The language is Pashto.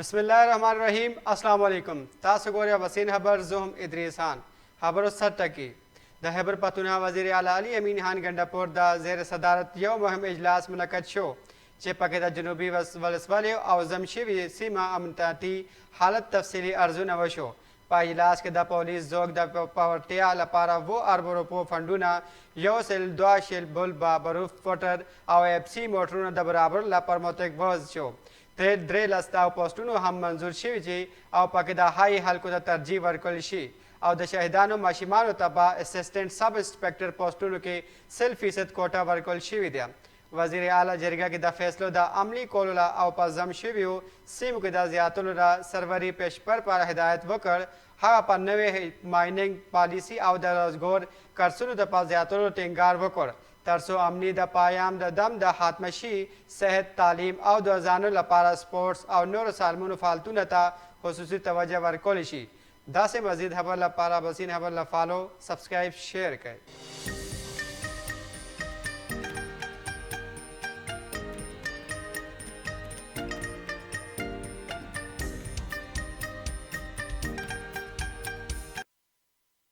بسم الله الرحمن الرحیم. السلام علیکم. تاسو ګورئ اباسین خبر، زه هم ادریس خان. خبرو سر ټکی: د خیبر پښتونخوا وزیر اعلی علي امین خان ګنډاپور د زیر صدارت یو مهم اجلاس منعقد شو چې پکې د جنوبي ولسوالیو او ضم شوي سیمه امنیتي حالت تفصیلي ارزونه وشو. په اجلاس کې د پولیس ځواک د پیاوړتیا لپاره 7 اربو روپو فنډونه، 120 بل بروف موټر او ایف سي موټرونو د برابرولو لپاره متوقف شو. تر 13 داو پوسټونو هم منظور شوي چې او پکې د های خلکو ته ترجیح ورکړل شي او د شهیدانو ماشومانو ته په اسسټنټ سب انسپکټر پوسټونو کې 100% کوټه ورکړل شوې ده. وزیر اعلی جرګه کې د فیصلو د عملي کولو له او په ضم شویو سیمو کې د زیاتولو د سروري پیشپر پر هدایت وکړ. هغه په نوې مایننګ پالیسي او د روزګار کورسونو د په زیاتولو ټینګار وکړ، ترڅو امني د پایام د دم د خاتمه شي. صحت، تعلیم او د ځوانانو لپاره سپورتس او نورو سالمونو فعالیتونو ته خصوصي توجه ورکول شي. داسې مزید خبر لپاره اباسین خبر له follow، subscribe، share کړئ.